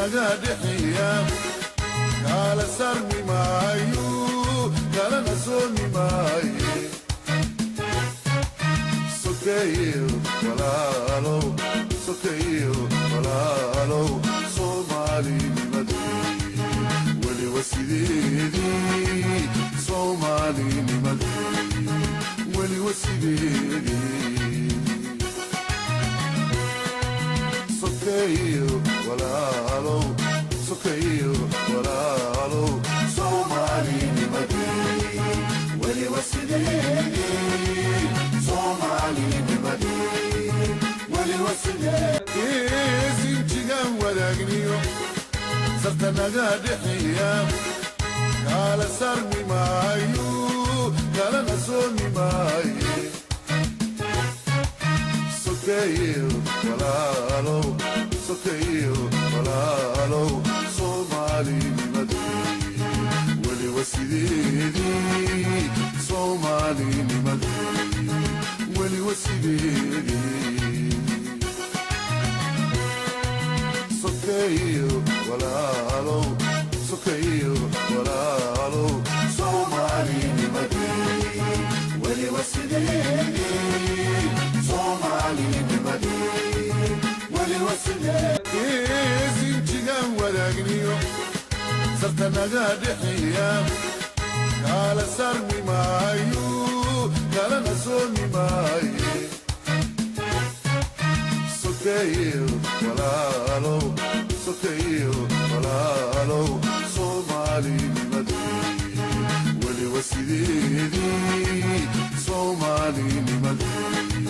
Naga dhexeeya kala sarmi maayo, kalana soomi maayo. Sokeeyo walaalow, sokeeyo walaalow, Soomaalinimadii weliba sideedii, Soomaalinimadii weliba sideedii. Sokeeyo walaalow, sokeeyo walaalow, Soomaalinimadii weliba sideedii, Soomaalinimadii weliba sideedii. Sinjigan wadaagniyo sarta naga dhexeeya kala sarmi maayo, kalana soomi maayo. Sokeeyo walaalow, sokeeyo walaalow, Soomaalinimadii weliba sideedii, Soomaalinimadii weliba sideedii. Sokeeyo walaalow, sokeeyo walaalow, Soomaalinimadii weliba sideedii, Soomaalinimadii weliba sideedii. Sinjigan wadaagniyo sarta naga dhexeeya kala sarmi maayo, kalana soomi maayo. Sokeeyo walaalow, sokeeyo walaalow, Soomaalinimadii weliba sideedii, Soomaalinimadii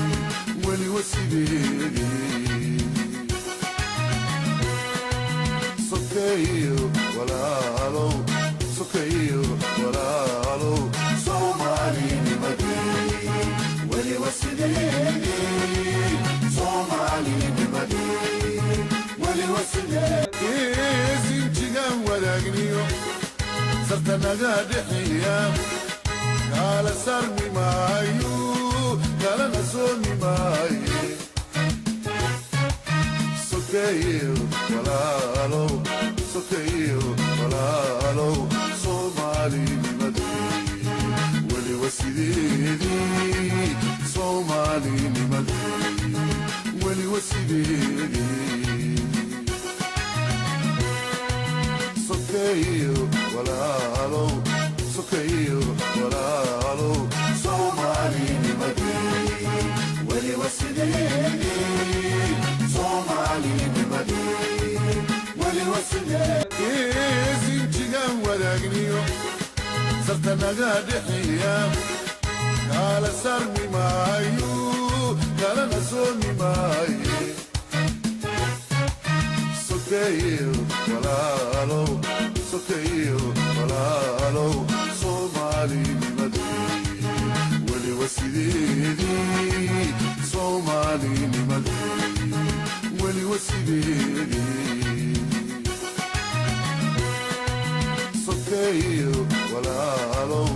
weliba sideedii. Sokeeyo walaalow, sokeeyo walaalow, Soomaalinimadii weliba sideedii, Soomaalinimadii weliba sideedii. Sinjigan wadaagniyo sarta naga dhexeeya kala sarmi maayo, kalana soomi maayo. Sokeeyo walaalow, sokeeyo walaalow, Soomaalinimadii weliba sideedii, Soomaalinimadii weliba sideedii. Sokeeyo walaalow, sokeeyo walaalow, Soomaalinimadii weliba sideedii, Soomaalinimadii weliba sideedii. Sinjigan wadaagniyo sarta naga dhexeeya kala sarmi maayo, kalana soomi maayo. Sokeeyo walaalow, sokeeyo walaalow, Soomaalinimadii weliba sideedii, Soomaalinimadii weliba sideedii. Sokeeyo walaalow,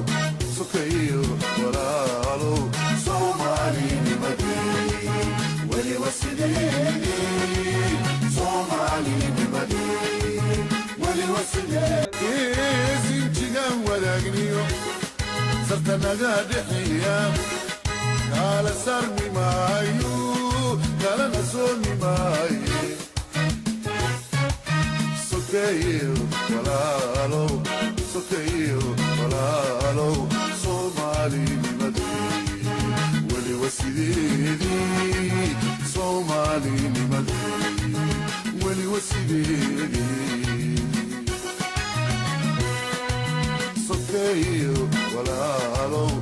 sokeeyo walaalow, Soomaalinimadii weliba sideedii, Soomaalinimadii weliba sideedii. Sinjigan wadaagniyo sarta naga dhexeeya kala sarmi maayo, kalana soomi maayo. Sokeeyo walaalow, sokeeyo walaalow, Soomaalinimadii weliba sideedii, Soomaalinimadii weliba sideedii. Sokeeyo walaalow,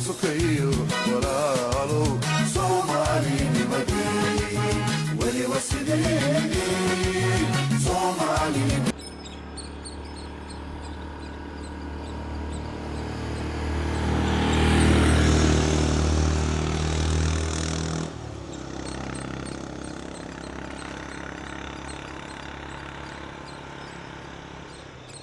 sokeeyo walaalow, Soomaalinimadii weliba sideedii.